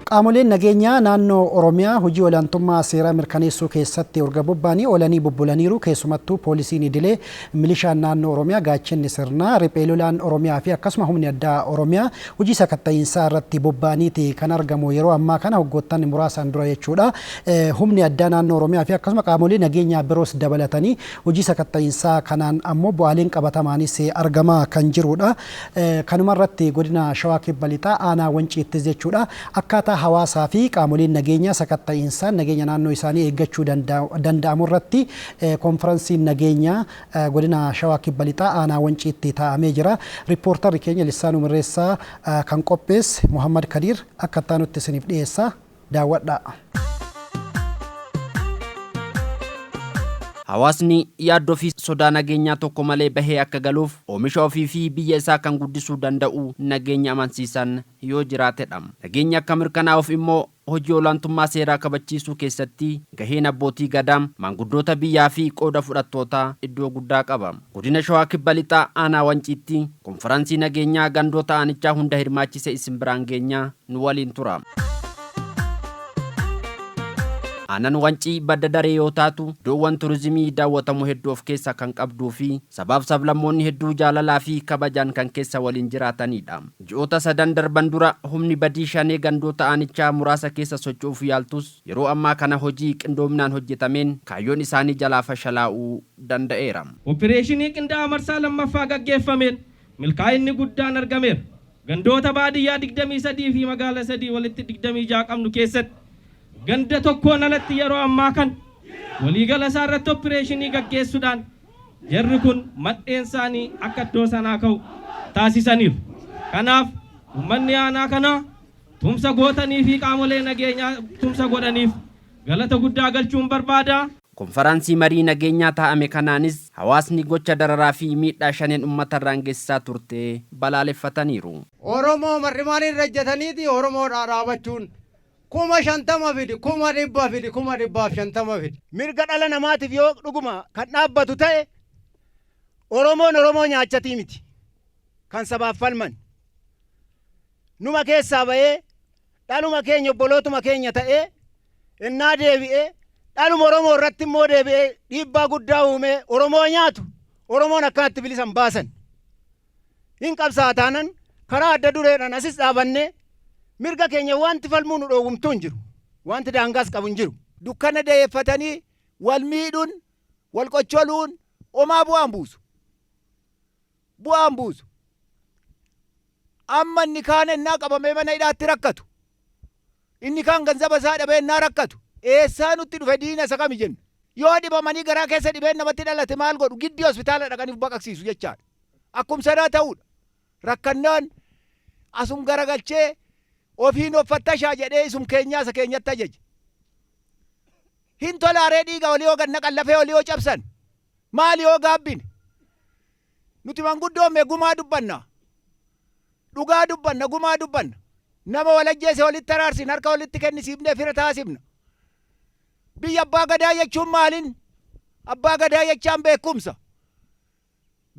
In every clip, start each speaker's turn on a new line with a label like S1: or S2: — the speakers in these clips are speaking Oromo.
S1: Qaamoleen nageenyaa naannoo Oromiyaa hojii olaantummaa seeraa mirkaneessuu keessatti erga bobba'anii oolanii bubbulaniiru. Keessumattuu poolisiin idilee, milishaan naannoo Oromiyaa, gaachanni sirnaa, riphee lolaan Oromiyaa fi akkasuma humni addaa Oromiyaa hojii sakatta'iinsaa irratti bobba'aniiti kan argamu yeroo ammaa kana waggoottan muraasaan dura jechuudha. Humni addaa naannoo Oromiyaa fi akkasuma qaamolee nageenyaa biroos dabalatanii hojii sakatta'iinsaa kanaan ammoo bu'aaleen qabatamaanis argamaa kan jirudha. Kanuma irratti godina Shawaa Kibba Lixaa aanaa Wanciittis jechuudha. Akkaataa hawaasaa fi qaamoleen nageenyaa sakatta'iinsaan nageenya naannoo isaanii eeggachuu danda'amu irratti konferansiin nageenyaa godina Shawaa Kibba Lixaa aanaa Wanciitti taa'amee jira. Riippoortarri keenya Lissaanuu Mirreessaa kan qopheesse Muhammad Kadiir akka itti isiniif dhiyeessa, daawwadhaa.
S2: Hawaasni yaaddoo fi sodaa nageenyaa tokko malee bahee akka galuuf oomisha ofii fi biyya isaa kan guddisuu danda'u nageenya amansiisan yoo jiraatedha. Nageenya akka mirkanaa'uuf immoo hojii olaantummaa seeraa kabachiisuu keessatti gaheen abbootii gadaa, maanguddoota biyyaa fi qooda fudhattootaa iddoo guddaa qaba. Godina Shawaa Kibba Lixaa aanaa Wanciitti konferansii nageenyaa gandoota aanichaa hunda hirmaachise isin biraan geenyaa, nu waliin tura. Aanaan Wancii badda daree yoo taatu, iddoowwan turizimii daawwatamu hedduu of keessaa kan qabduu fi sabaaf sablammoonni hedduu jaalalaa fi kabajaan kan keessa waliin jiraatanidha. Ji'oota sadan darban dura humni badii Shanee gandoota aanichaa muraasa keessa socho'uuf yaaltus, yeroo ammaa kana hojii qindoominaan hojjetameen kaayyoon isaanii jalaa fashalaa'uu danda'eera.
S3: Opereeshinii qindaa'aa marsaa lammaffaa gaggeeffameen milkaa'inni guddaan argameera. Gandoota baadiyyaa 23 fi magaala 3 walitti 26 qabnu keessatti ganda tokkoon alatti yeroo ammaa kana waliigala isaa irratti opereeshinii gaggeessuudhaan jarri kun madheen isaanii akka iddoo sanaa ka'u taasisaniiru. Kanaaf uummanni aanaa kanaa tumsa gootanii fi qaamolee nageenyaa tumsa godhaniif galata guddaa galchuun barbaada.
S2: Konferansii marii nageenyaa taa'ame kanaanis hawaasni gocha dararaa fi miidhaa Shaneen uummatarraan geessisaa turte balaaleffataniiru.
S4: Oromoo marrimaan irra ejjetaniiti Oromoodhaa dhaabachuun 50,000 fidi, 100,000 fidi, 150,000 fidi.
S5: Mirga dhala namaatiif yoo dhuguma kan dhaabbatu ta'e, Oromoon Oromoo nyaachatii miti kan sabaaf falman. Numa keessaa bahee dhaluma keenya, obbolootuma keenya ta'ee innaa deebi'ee dhaluma Oromoo irratti immoo deebi'ee dhiibbaa guddaa uumee Oromoo nyaatu, Oromoon akkanatti bilisan baasan. Hin qabsaa taanan karaa adda dureedhaan asis dhaabannee mirga keenya wanti falmuu nu dhoowwumtuu hin jiru. Wanti daangaas qabu hin jiru.
S6: Dukkana da'eeffatanii wal miidhuun, wal qocholuun homaa bu'aan buusu. Bu'aan buusu. Amma inni kaan ennaa qabamee mana hidhaatti rakkatu. Inni kaan ganzaba isaa dhabee ennaa rakkatu. Eessaa nutti dhufe, diina isa kami jenna. Yoo dhibamanii garaa keessa dhibeen namatti dhalate maal godhu? Giddii hospitaala dhaqaniif baqaqsiisu jechaadha. Akkum sanaa ta'uudha. Rakkannaan asum garagalchee ofiin of fattashaa jedhee isum keenyaa isa keenyatti ajaje. Hin tolaaree dhiiga olii yoo gad naqan, lafee olii yoo cabsan, maali yoo gaabbine? Nuti manguddoon gumaa dubbanna. Dhugaa dubbanna, gumaa dubbanna. Nama wal ajjeese walitti araarsin, harka walitti kennisiifnee fira taasifna. Biyya abbaa gadaa jechuun maalin? Abbaa gadaa jechaan beekumsa.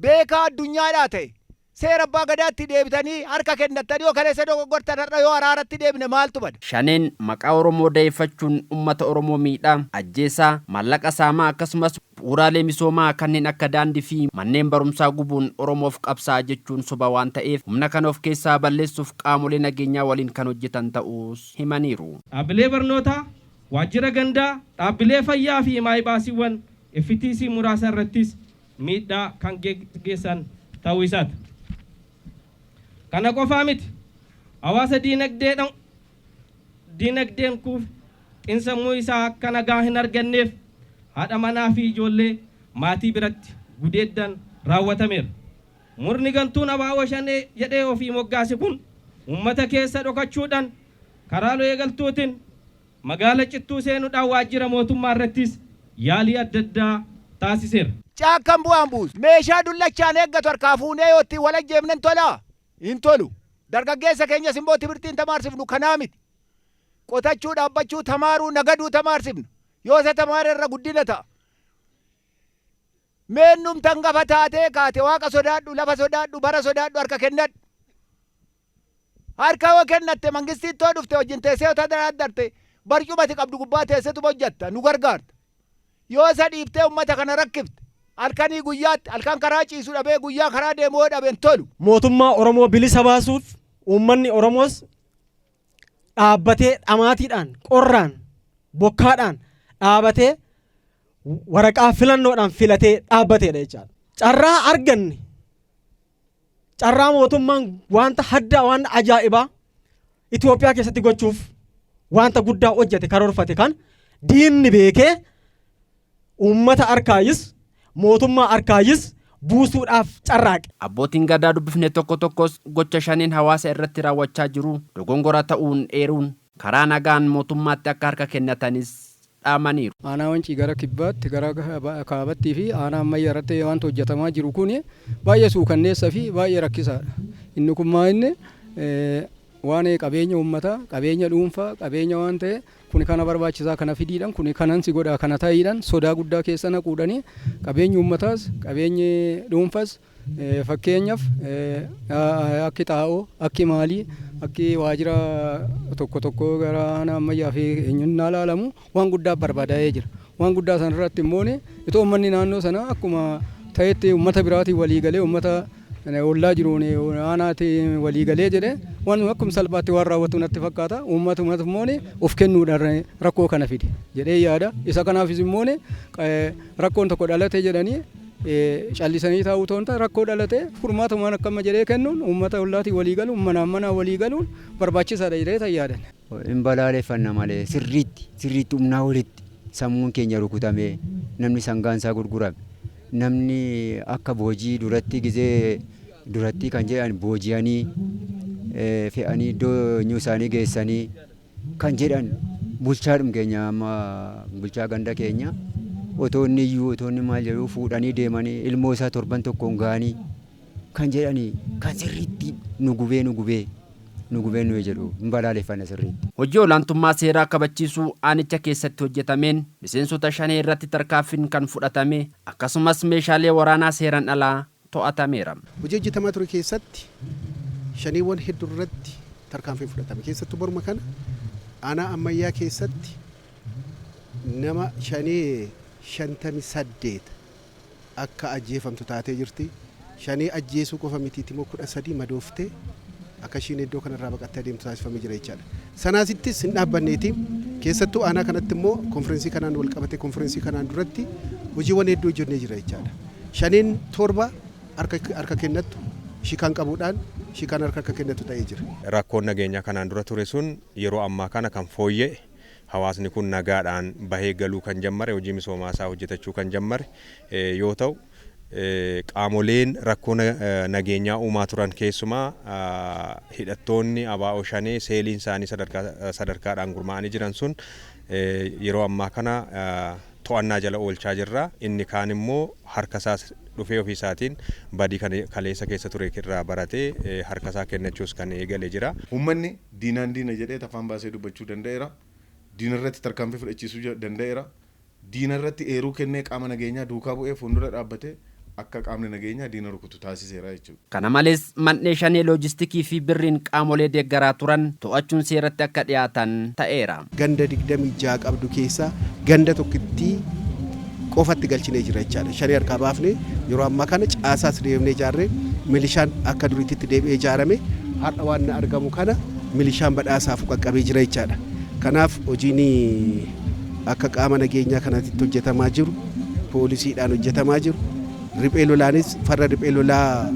S6: Beekaa addunyaadhaa ta'e. Seera abbaa gadaatti deebitanii harka kennattanii, yoo kaleessa dogoggortan har'a yoo araaratti deebine maaltu bada?
S2: Shaneen maqaa Oromoo da'eeffachuun uummata Oromoo miidhaa, ajjeesaa, maallaqa saamaa, akkasumas bu'uuraalee misoomaa kanneen akka daandii fi manneen barumsaa gubuun Oromoof qabsaa jechuun soba waan ta'eef, humna kana of keessaa balleessuuf qaamolee nageenyaa waliin kan hojjetan ta'uus himaniiru.
S3: Dhaabbilee barnootaa, waajjira gandaa, dhaabbilee fayyaa fi maayibaasiiwwan FTC muraasa irrattis miidhaa kan geggeessan ta'uu isaati. Kana qofaa miti. Hawaasa diinagdeen kuuf xinsammuu isaa akka nagaa hin arganneef haadha manaa fi ijoollee maatii biratti gudeeddan raawwatameera. Murni gantuun ABO Shanee jedhee ofii moggaase kun uummata keessa dhokachuudhaan karaa eegaltuutiin magaala Cittuu seenuudhaan waajjira mootummaa irrattis yaalii adda addaa taasiseera.
S6: Caakkan bu'aan buusu. Meeshaa dullachaan eeggatu harkaa fuunee yoo ittiin wal ajjeefnen tolaa? Hin tolu. Dargaggeessa keenyas immoo timirtiin tamaarsifnu kanaa miti. Qotachuu, dhaabbachuu, tamaaruu, nagaduu tamaarsifna. Yoo isa tamaare irra guddina ta'a. Meennumtan gafa taatee kaate waaqa sodaadhu, lafa sodaadhu, bara sodaadhu, harka kennadhu. Harka yoo kennatte mangistii ittoo dhufte wajjin teessee yoo tadaraddarte barcumati qabdu gubbaa teessetu hojjatta nu gargaarta. Yoo isa dhiiftee uummata kana rakkifte halkanii guyyaatti halkan karaa ciisu dhabee guyyaa karaa deemuu yoo dhabe hin tolu.
S3: Mootummaa Oromoo bilisa baasuuf uummanni Oromoos dhaabbatee dhamaatiidhaan, qorraan, bokkaadhaan dhaabatee waraqaa filannoodhaan filatee dhaabbateedha jechaadha. Carraa arganne, carraa mootummaan wanta haddaa, waan ajaa'ibaa Itoophiyaa keessatti gochuuf wanta guddaa hojjete karoorfate kan diinni beekee uummata harkaayis mootummaa harkaayis buusuudhaaf carraaqe.
S2: Abbootiin gadaa dubbifne tokko tokkos gocha Shaneen hawaasa irratti raawwachaa jiru dogongora ta'uun eeruun karaa nagaan mootummaatti akka harka kennatanis dhaamaniiru.
S7: Aanaa Wancii gara kibbaatti, gara kaabattii fi aanaa Ammayyaa irratti wanti hojjetamaa jiru kun baay'ee suukanneessa fi baay'ee rakkisaadha. Inni kun maa inni waan qabeenya uummataa, qabeenya dhuunfaa, qabeenya waan ta'e kun kana barbaachisaa kana fidiidhaan, kun kanan si godhaa kana ta'iidhaan sodaa guddaa keessa naquudhanii qabeenyi uummataas qabeenyi dhuunfas, fakkeenyaaf akki xaa'oo, akki maalii, akki waajjira tokko tokko gara aanaa Ammayyaa fi eenyunnaa ilaalamu waan guddaa barbaadaa'ee jira. Waan guddaa sana irratti immoo itoo uummanni naannoo sanaa akkuma ta'etti uummata biraatiin walii galee, uummata ollaa jiruun aanaatiin walii galee jedhee waan akkuma salphaatti waan raawwatu natti fakkaata. Uummatumatu immoo of kennuudhaan rakkoo kana fide jedhee yaada. Isa kanaafis immoo rakkoon tokko dhalate jedhanii callisanii taa'uu toonta, rakkoo dhalate furmaatumaan akkama jedhee kennuun, uummata ollaatiin walii galuun, manaan manaa walii galuun barbaachisaadha jedhee tan yaadan.
S8: Hin balaaleffanna malee sirriitti sirriitti humnaa olitti sammuun keenya rukutamee, namni sangaan isaa gurgurame, namni akka boojii duratti gizee duratti kan jedhan booji'anii fe'anii iddoo eenyuu isaanii geessanii kan jedhan, bulchaadhum keenya amma bulchaa ganda keenya otoo inni iyyuu otoo inni maal jedhu fuudhanii deemanii ilmoo isaa torban tokkoon ga'anii kan jedhanii kan sirriitti nu gubee nu gubee nu gubee nu jedhu hin balaaleffanna sirriitti.
S2: Hojii olaantummaa seeraa kabachiisuu aanicha keessatti hojjetameen miseensota Shanee irratti tarkaanfiin kan fudhatame akkasumas meeshaalee waraanaa seeraan alaa to'atameera.
S9: Hojii hojjetamaa ture keessatti Shaneewwan hedduu irratti tarkaanfiin fudhatame. Keessattuu baruma kana aanaa Ammayyaa keessatti nama Shanee 58 akka ajjeefamtu taatee jirti. Shanee ajjeesuu qofa mitiiti immoo 13 madooftee akka ishiin iddoo kanarraa baqattee adeemtu taasifamee jira jechaadha. Sanaasittis hin dhaabbanneeti. Keessattuu aanaa kanatti immoo konferensii kanaan wal qabatee konferensii kanaan duratti hojiiwwan hedduu hojjennee jira jechaadha. Shaneen 7 harka kennattu shikaan qabuudhaan shikaan harka akka kennatu ta'ee jira.
S10: Rakkoon nageenyaa kanaan dura ture sun yeroo ammaa kana kan fooyya'e, hawaasni kun nagaadhaan bahee galuu kan jammare, hojii misoomaa isaa hojjetachuu kan jammare yoo ta'u, qaamoleen rakkoo nageenyaa uumaa turan, keessumaa hidhattoonni ABO Shanee seeliin isaanii sadarkaadhaan gurmaa'anii jiran sun yeroo ammaa kana to'annaa jala oolchaa jirra. Inni kaan immoo harka isaas dhufee ofii isaatiin badii kaleessa keessa ture irraa baratee harka isaa kennachuus kan eegalee jira.
S11: Uummanni diinaan diina jedhee afaan baasee dubbachuu danda'eera. Diina irratti tarkaanfii fudhachiisuu danda'eera. Diina irratti eeruu kennee qaama nageenyaa duukaa bu'ee fuuldura dhaabbatee akka qaamni nageenyaa diina rukutu taasiseera jechuudha.
S2: Kana malees mandhee Shanee loojistikii fi birriin qaamolee deeggaraa turan to'achuun seeratti akka dhiyaatan ta'eera.
S9: Ganda 26 qabdu keessaa ganda tokkittii qofatti galchinee jira jechaadha. Shanee harkaa baafnee yeroo ammaa kana caasaas deemnee ijaarree milishaan akka duriitti deebi'ee ijaarame har'a waan argamu kana milishaan badhaasaaf qaqqabee jira jechaadha. Kanaaf hojiin akka qaama nageenyaa kanaatti hojjetamaa jiru, poolisiidhaan hojjetamaa jiru, riphee lolaanis farra riphee lolaa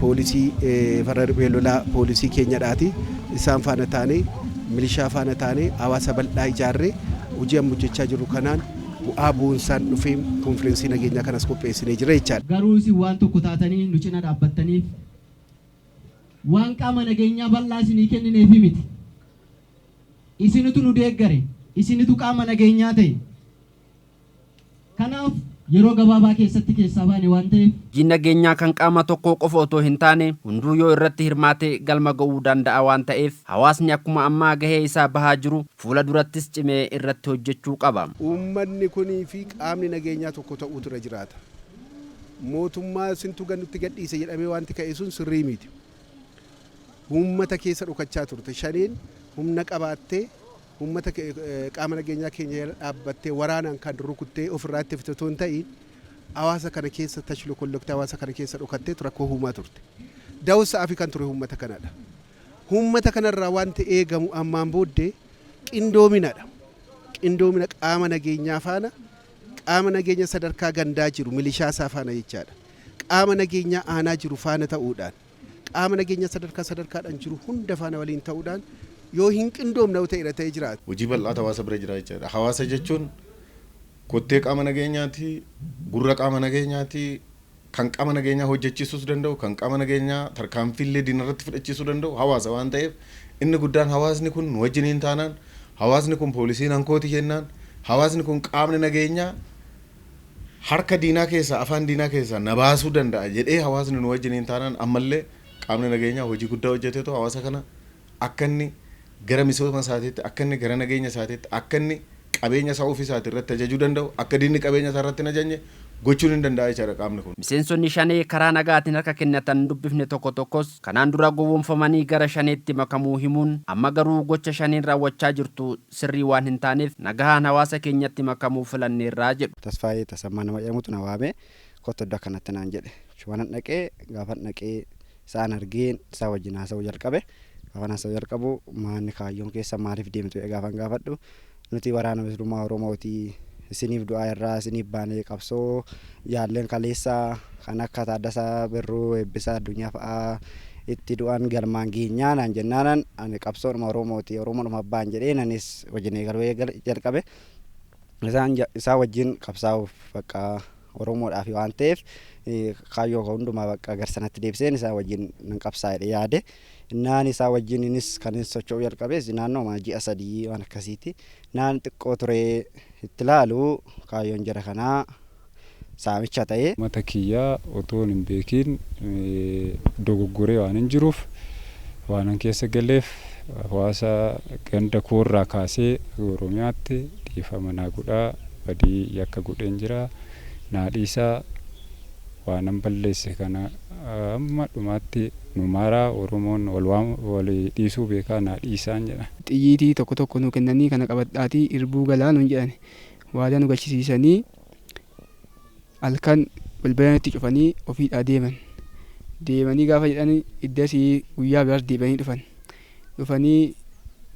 S9: poolisii, farra riphee lolaa poolisii keenyadhaati. Isaan faana taanee, milishaa faana taanee, hawaasa bal'aa ijaarree hojii amma hojjechaa jirru kanaan bu'aa bu'uunsaan dhufee konfireensii nageenyaa kanas qopheessinee jira jechaadha.
S12: Garuu isin waan tokko taatanii nu cina dhaabbattaniif, waan qaama nageenyaa bal'aa isinii kennineefi miti. Isinitu nu deeggare, isinitu qaama nageenyaa ta'e. Kanaaf yeroo gabaabaa keessatti keessaa baane waan ta'eef.
S2: Hojiin nageenyaa kan qaama tokkoo qofa otoo hin taane hunduu yoo irratti hirmaate galma ga'uu danda'a waan ta'eef hawaasni akkuma ammaa gahee isaa bahaa jiru fuula durattis cimee irratti hojjechuu qaba.
S9: Uummanni kunii fi qaamni nageenyaa tokko ta'uutu irra jiraata. Mootummaa sintu nutti gadhiise jedhamee wanti ka'e sun sirrii miti. Uummata keessa dhokachaa turte. Shaneen humna qabaattee uummata qaama nageenyaa keenya jala dhaabbattee waraanaan kan rukuttee ofirraa itti fite otoo hin ta'in, hawaasa kana keessa tashlokolloktee, hawaasa kana keessa dhokattee rakkoo uumaa turte. Dawsa'aa fi kan ture uummata kanadha. Uummata kanarraa wanti eegamu ammaan booddee qindoominadha. Qindoomina qaama nageenyaa faana, qaama nageenya sadarkaa gandaa jiru milishaa isaa faana jechaadha. Qaama nageenyaa aanaa jiru faana ta'uudhaan, qaama nageenya sadarkaa sadarkaadhaan jiru hunda faana waliin ta'uudhaan yoo hin qindoomne ta'e ta'ee jiraata.
S11: Hojii bal'aatu hawaasa bira jira jechaadha. Hawaasa jechuun kottee qaama nageenyaati, gurra qaama nageenyaati, kan qaama nageenyaa hojjechiisuus danda'u, kan qaama nageenyaa tarkaanfiillee diinarratti fudhachiisuu danda'u hawaasa waan ta'eef, inni guddaan hawaasni kun nu wajjiniin taanaan, hawaasni kun poolisiin hankooti jennaan, hawaasni kun qaamni nageenyaa harka diinaa keessaa, afaan diinaa keessaa na baasuu danda'a jedhee hawaasni nu wajjiniin taanaan, ammallee qaamni nageenyaa hojii guddaa hojjeteetu hawaasa kana akka inni gara misooma isaatiitti, akka inni gara nageenya isaatiitti, akka inni qabeenya isaa ofii isaati irratti ajajuu danda'u, akka diinni qabeenya isaa irratti hin ajajne gochuun hin danda'a jechaadha qaamni kun.
S2: Miseensonni Shanee karaa nagaatiin harka kennatan dubbifne tokko tokkos kanaan dura gowwoomfamanii gara Shaneetti makamuu himuun, amma garuu gocha Shaneen raawwachaa jirtu sirrii waan hin taaneef nagahaan hawaasa keenyatti makamuu filanneerraa jedhu.
S13: Tasfaayee Tasammaa nama jedhamutu na waame, kottu iddoo akkanatti naan jedhe. Waan dhaqee gaafan dhaqee isaan argeen isaa wajjin haasa'uu jalqabe. Gaafan haasa'uu jalqabu, maanni kaayyoon keessa maaliif deemtu gaafan gaafadhu, nuti Waraana Bilisummaa Oromootii, isiniif du'aa irraa isiniif baanee, qabsoo jaalleen kaleessaa kan akka Taaddasaa Birruu, Eebbisaa Addunyaa fa'aa itti du'an galmaan geenyaa naan jennaanan, ani qabsoodhuma Oromooti, Oromoodhuma abbaan jedhee anis wajjin eegaluu jalqabe. Isaan isaa wajjin qabsaa'uuf bakka Oromoodhaaf waan ta'eef kaayyoo hundumaa bakka garsanatti deebiseen isaa wajjin nan qabsaa'e yaade. Innaan isaa wajjin innis kan inni socho'uu jalqabees naannoo ji'a 3 waan akkasiiti. Naan xiqqoo ture itti ilaalu kaayyoon jara kanaa saamicha ta'e.
S14: Mata kiyyaa otoo hin beekin dogoggoree waan hin jiruuf waan an keessa galeef, hawaasa ganda koorraa kaasee Oromiyaatti dhiifama naa godhaa, badii yakka godheen jira, naa dhiisaa, waan an balleesse kana amma dhumaatti nu maaraa, Oromoon wal dhiisuu beekaa, naa dhiisaan jedha.
S15: Xiyyiitii tokko tokko nu kennanii, kana qabadhaatii irbuu galaa nuun jedhan. Waadaa nu galchisiisanii halkan balbala itti cufanii ofiidhaa deeman. Deemanii gaafa jedhan iddasii guyyaa biraas deebi'anii dhufan. Dhufanii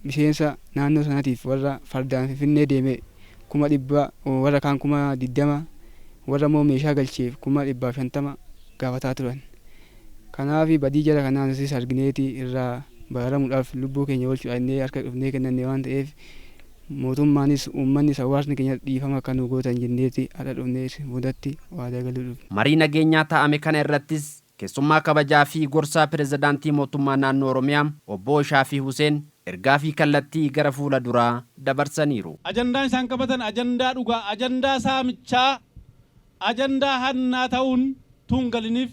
S15: miseensa naannoo sanaatiif warra fardaan Finfinnee deeme 100,000, warra kaan 20,000, warra immoo meeshaa galcheef 150,000 gaafataa turan. Kanaaf badii jara kanaanis argineeti irraa baraaramuudhaaf, lubbuu keenya oolchuudhaaf innee harka dhufnee kennanne waan ta'eef, mootummaanis uummannis hawaasni keenya dhiifama akka nu gootan jenneeti har'a dhufnee boodatti waadaa galuu dhufne.
S2: Marii nageenyaa taa'ame kana irrattis keessummaa kabajaa fi gorsaa pirezidaantii mootummaa naannoo Oromiyaa obbo Shaafii Huseen ergaa fi kallattii gara fuula duraa dabarsaniiru.
S16: Ajandaan isaan qabatan ajandaa dhugaa, ajandaa saamichaa, ajandaa hannaa ta'uun tuun galiniif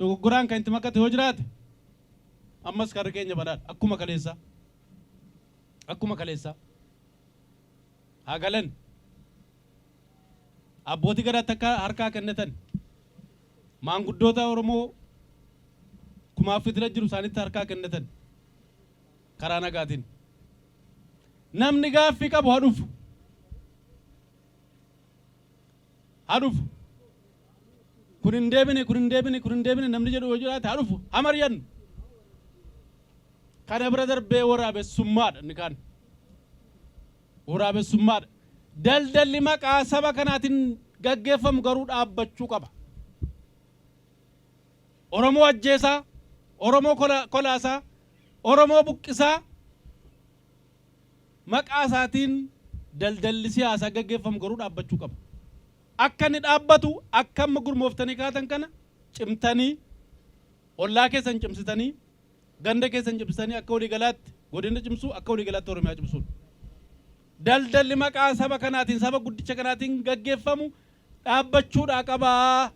S16: dogoggoraan kan itti makate yoo jiraate, ammas karri keenya banaadha akkuma kaleessaa. Akkuma kaleessaa. Haa galan. Abbootii gadaatti akka harkaa kennatan, maanguddoota Oromoo kumaaf fitila jiru isaanitti harkaa kennatan karaa nagaatiin. Namni gaaffii qabu haa dhufu. Haa dhufu. Kun hin deebine, kun hin deebine, kun hin deebine namni jedhu yoo jiraate haa dhufu. Haa mari'annu. Kana bira darbee waraabessummaadha inni kaan. Waraabessummaadha. Daldalli maqaa saba kanaatiin gaggeeffamu garuu dhaabbachuu qaba. Oromoo ajjeesaa, Oromoo kolaasaa, Oromoo buqqisaa, maqaa isaatiin daldalli siyaasaa gaggeeffamu garuu dhaabbachuu qaba. Akka inni dhaabbatu akka amma gurmooftanii kaatan kana cimtanii, ollaa keessan cimsitanii, ganda keessan cimsitanii, akka waliigalaatti godina cimsuu, akka waliigalaatti Oromiyaa cimsuudha. Daldalli maqaa saba kanaatiin, saba guddicha kanaatiin gaggeeffamu dhaabbachuudhaa qabaa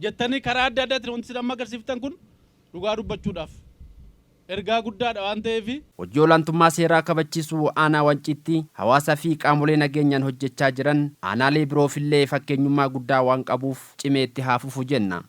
S16: jettanii karaa adda addaatiin wanti isin amma agarsiiftan kun dhugaa dubbachuudhaaf ergaa guddaadha waan ta'eef.
S2: Hojii olaantummaa seeraa kabachiisuu aanaa Wanciitti hawaasaa fi qaamolee nageenyaan hojjechaa jiran aanaalee biroofillee fakkeenyummaa guddaa waan qabuuf cimee itti haa fufu jenna.